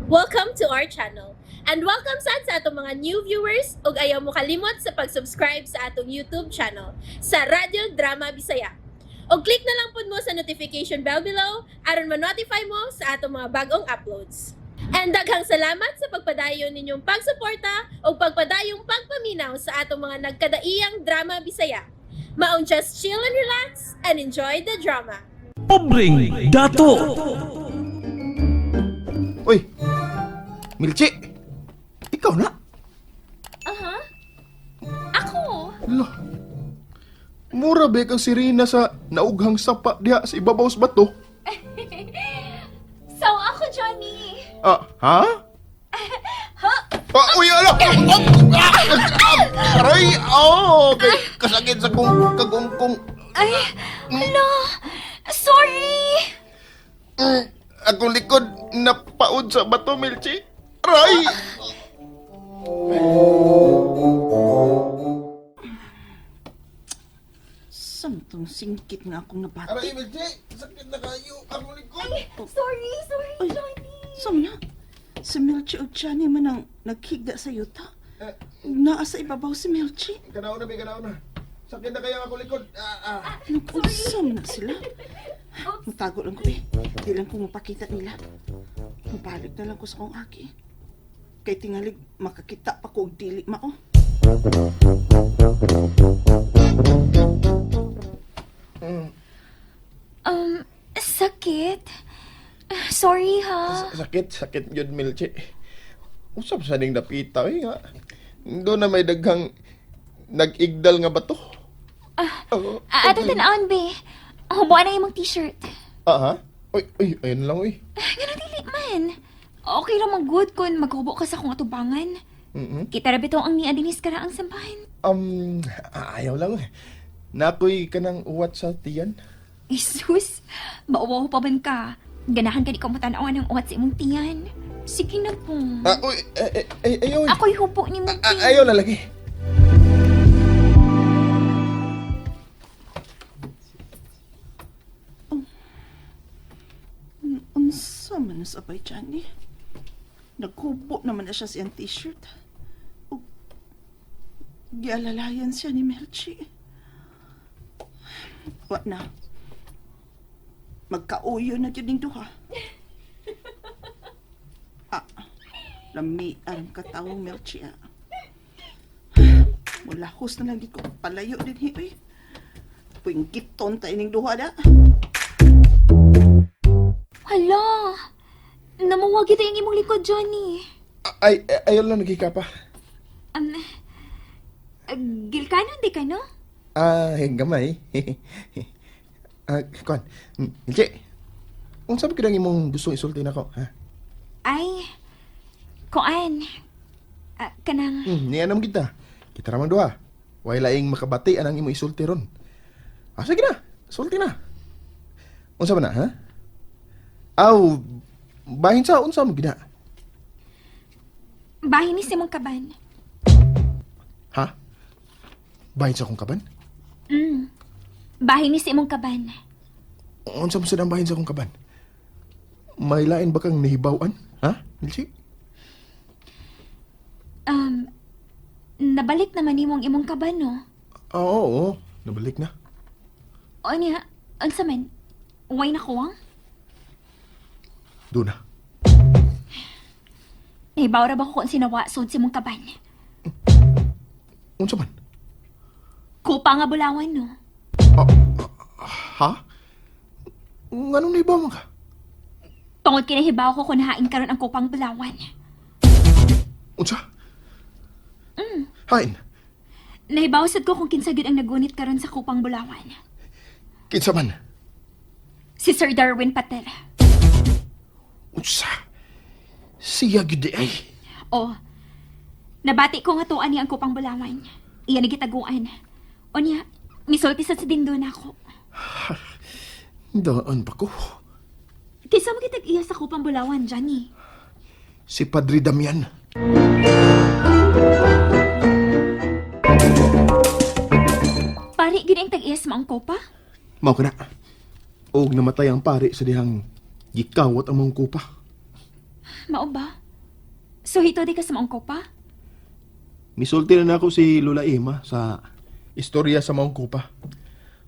Welcome to our channel. And welcome sad sa atong mga new viewers ug ayaw mo kalimot sa pag-subscribe sa atong YouTube channel sa Radyo Drama Bisaya. Og click na lang pud mo sa notification bell below aron ma-notify mo sa atong mga bagong uploads. And daghang salamat sa pagpadayon ninyong pagsuporta ug pagpadayong pagpaminaw sa atong mga nagkadaiyang drama Bisaya. Maong just chill and relax and enjoy the drama. Pobreng Dato. Uy! Milchi! Ikaw na? Aha. Ako. Lo. Mura ba kang sirena sa naughang sapa diha sa ibabaw sa bato? So ako, Johnny. Ah, ha? Ah, uy, ala! Ah, ah, ah, aray! Oh, kay kasakit sa kong kagungkong. Ay, hala. Sorry. Akong likod napaod sa bato, Milchi. Aray! Samtong singkit nga akong nabati. Aray, Milchi! Sakit na kayo! Akong likod! Sorry, sorry, Ay. Johnny. Sam na, si Melchie o Johnny man ang naghigda sa yuta. Eh, Naa sa ibabaw si Melchie. Kanaon na, be, kanaon na. Sakit na kayo akong likod. Ah, ah. Nag-unsam na sila. Matago lang ko eh. Di lang ko mapakita nila. Mabalik na lang ko sa kong aki. Kay tingalig makakita pa ko og dili mao. Sakit. Sorry, ha. Sakit, sakit yun, Milchi. Usap sa ning dapita, eh, nga. Doon na may daghang nag-igdal nga bato. Ah, oh, Ah, ato tan-on, be. Hubuan na imong t-shirt. Ah, ha? Uy, uy, ayun lang, uy. Ganun dili man. Okay ra man good kung maghubo ka sa akong atubangan. Kita ra bitaw ang niya dinis kara ang sampahan. Ayaw lang, eh. Nakoy ka ng uwat sa tiyan. Jesus, mauwaw pa man ka. Ganahan ka di ko matanawan ang uwat sa imong tiyan. Sige na po. Ah, uy, ay, ay, ayaw. Eh. Ako'y hubo ni mo. Ah, ayaw na lagi. Unsa man na sabay Johnny. Naghubo naman na siya sa iyang t-shirt. Ug gialalayan siya ni Melchie. Wa na. Magkauyo na gyud ning duha. Ah, lami ang katawong Melchie ah. Mulahos na lang gid ko palayo din hi uy. Puwinggiton ta ining duha da. Hala! Namuwag ito yung imong likod, Johnny. Ay, ay, ayaw lang nagkika pa. Gilkanon di ka, no? Ah, gamay. Ah, kuan. Milchi. Unsa ba gyud ang imong gustong isulti nako, ha? Ay, kuan. Ah, kanang, Niya naman kita. Kita ramang duha. Way laing makabati anang imo isulti ron. Ah, sige na. Sulti na. Unsa ba na, ha? Aw, bahin sa unsa mo gina? Bahin ni si mong kaban. Ha? Bahin sa akong kaban? Bahin ni si imong kaban. Unsa mo sad ang bahin sa akong kaban? May lain ba kang nahibaw-an? Ha? Milchi? Nabalik naman nimo ang imong kaban, no? Ah, oo, oo. Nabalik na. O niya, unsa man? Way na kuwang? Doon na. Nahibaw ra ba ko kung sinawa sud si mong kaban? Unsa man? Kupa nga bulawan, no? Ah, ah, ha? Nganong nahibaw man ka? Tungod kinahibaw ko kung nahain karon ang kupang bulawan. Unsa? Hain. Nahibaw sad ko kung kinsa gyud ang nagunit karon sa kupang bulawan. Kinsa man? Si Sir Darwin Patel. Unsa? Siya gyud di ay. O, nabati ko nga tuan niya ang kupang bulawan. Iya nagitaguan. O niya, misulti sa dindo na ako. Daan pa ko. Kaysa mo kitag iya sa kupang bulawan, Johnny. Si Padre Damian. Pari, gini ang tag-iya sa maong kopa? Mao ka na. Og namatay ang pare sa dihang gikawat ang mga kupa. Mao ba? So hito di ka sa maong kopa? Misulti na nako si Lola Emma sa istorya sa maong kupa.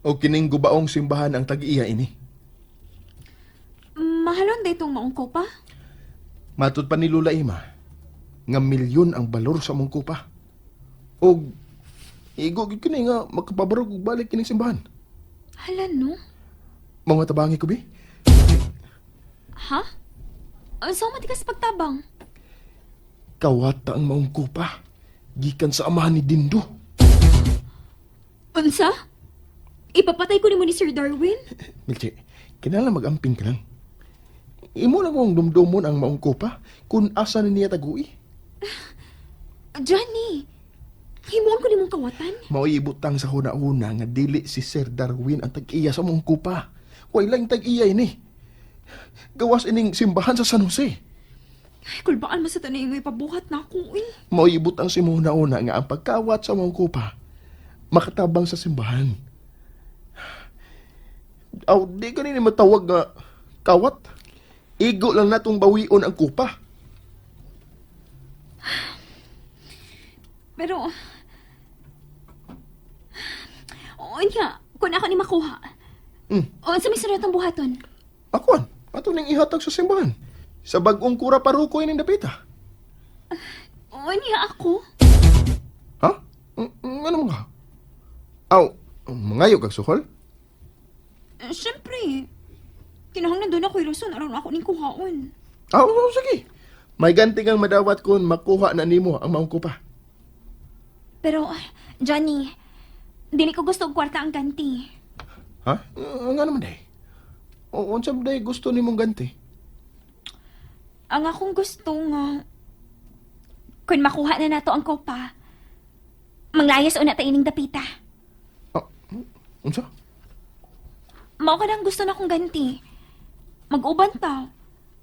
O kining gubaong simbahan ang tag-iya ini. Mahalon da itong maong kopa? Matod pa ni Lola Emma, nga milyon ang balor sa mong kupa. O igo gid kini nga makapabarog og balik kining simbahan. Hala no? Mga tabangi ko bi. Ha? Unsa man di ka sa pagtabang? Kawata ang maong kupa. Gikan sa amahan ni Dindo. Unsa? Ipapatay ko nimo ni Sir Darwin? Milche, kinahanglan mag-amping ka lang. Imo lang kong dumdumon ang maong kupa kung asa na niya tagui. Johnny, himuon ko nimong kawatan? Mao'y ibutang sa huna-huna nga dili si Sir Darwin ang tag-iya sa mong kupa. Way lang tag-iya ini. Gawas ining simbahan sa San Jose. Ay, kulbaan mo sa tanay mo ipabuhat na ako eh. Mao'y ibutang sa imong huna-huna nga ang pagkawat sa mong kupa makatabang sa simbahan. Aw, di ka nini matawag nga kawat. Igo lang natong bawion ang kupa. Pero... Oo nga, kung ako ni makuha. O, sa may sunod ang buhaton. Akuan, ato ning ihatag sa simbahan. Sa bagong kura paroko ining dapita. Oo nga ako. Ha? Ano mga? Aw, mangayo kag suhol? Eh, siyempre. Kinahanglan doon ako rason aron ako ning kuhaon. Aw, oh, sige. May ganti kang madawat kun makuha na nimo ang maong kupa. Pero, Johnny, dili ko gusto og kwarta ang ganti. Ha? Nga naman day. O, unsa ba day gusto nimong ganti? Ang akong gusto nga, kung makuha na nato ang kopa, manglayas una ta ining dapita. Ah, unsa? Mao ka nang gusto na kong ganti. Mag-uban ta.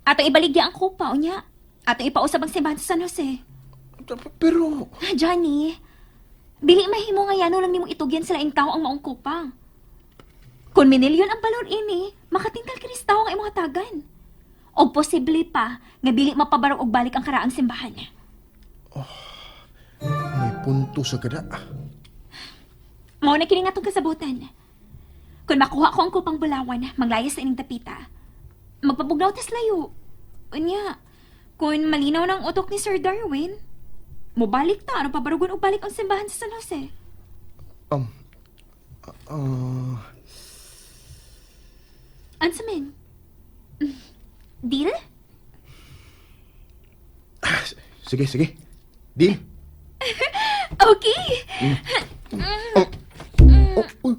Atong ibaligya ang kopa, unya. Atong ipausab ang simbahan sa San Jose. Pero, Ah, Johnny, dili mahimo nga yano lang nimong itugyan sa laing tao ang maong kopa. Kung minilyon ang balor ini, makatingkal kinis tao ang imong hatagan. O posible pa nga dili mapabarog og balik ang karaang simbahan. may punto sa kada. Mao na kini nga atong kasabutan. Kung makuha ko ang kupang bulawan, manglayas sa ining dapita. Magpabugnaw tas layo. Unya, kung malinaw ng utok ni Sir Darwin, mobalik ta aron pabarugon og balik ang simbahan sa San Jose. Um, ah, Unsa man? Deal? sige, sige. Deal. Okay. Oh, oh, uy.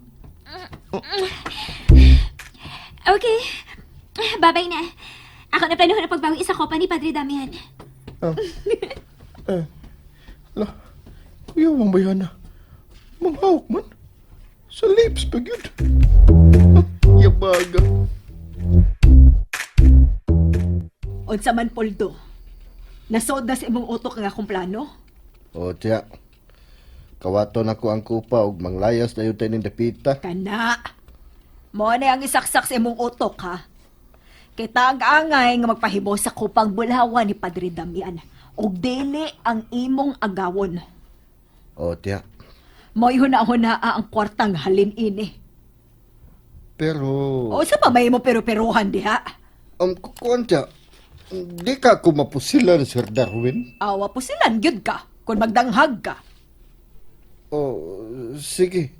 Okay. Babay na. Ako na planuhan ang pagbawi sa kopa ni Padre Damian. Ah. Eh. Ala. Kuya, wang bayana. Manghawak man. Sa lips pa gyud. Yabaga. Unsa man Poldo. Nasuod na sa imong utok ang akong plano. O tiya. Kawaton ako ang kupa ug manglayas dayon tayo ning dapita. Kana. Mo na ang isaksak sa imong utok ha. Kita ang angay nga magpahimo sa kupang bulawan ni Padre Damian. Og dili ang imong agawon. O tiya. Mo'y huna-huna ang kwartang halin ini. Pero O sa pa may mo pero-peruhan diha. Kuan tiya. Di ka ako mapusilan, Sir Darwin. Awa po silan gyud ka kung magdanghag ka. O sige.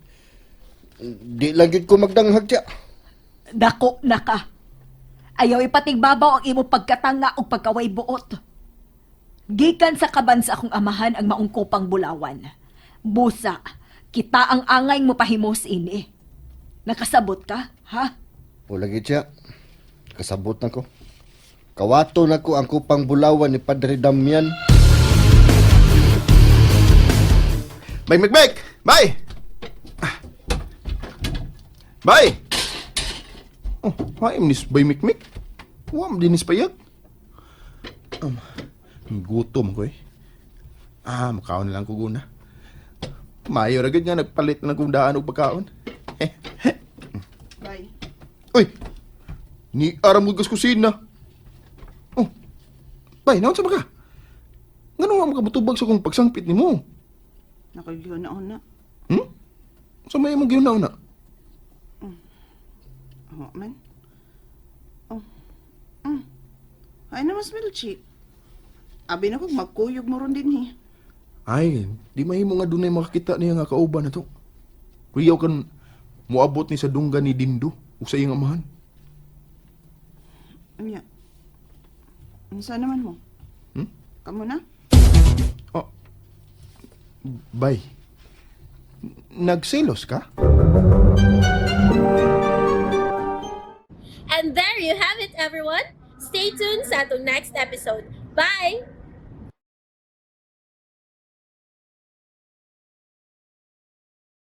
Di lang gyud ko magdanghag tiya. Dako na ka. Ayaw ipatigbabaw ang imong pagkatanga o pagkaway buot. Gikan sa kaban sa akong amahan ang maong kupang bulawan. Busa, kita ang angay mo pahimos ini. Nakasabot ka, ha? O lagi tiya. Kasabot na ko. Kawato na ko ang kupang bulawan ni Padre Damian. Bye, Macbeth! Bye! Bye! Oh, haim nis bay mikmik. Wa man dinis payag. Gutom ko eh. Ah, makaon na lang ko guna. Maayo ra gud nga nagpalit na kong daan og pagkaon. Bye. Uy! Ni aram ko gas kusina. Oh. Bay, naon sa ba ka? Ngano nga makabutubag sa kong pagsangpit nimo? Nakagihuna-huna. Hmm? Sa may imong gihuna-una? Oo man. Oh. Ay na mas Melchi. Abi na kog magkuyog mo ron din eh. Ay, di mahimo nga dunay makakita niya nga kauban na to. Kuyaw kan moabot ni sa dunggan ni Dindo ug sa iyang amahan. Unya. Unsa naman mo? Hmm? Kamo na? Oh. Bay. Nagselos ka? And there you have it, everyone. Stay tuned sa atong next episode. Bye!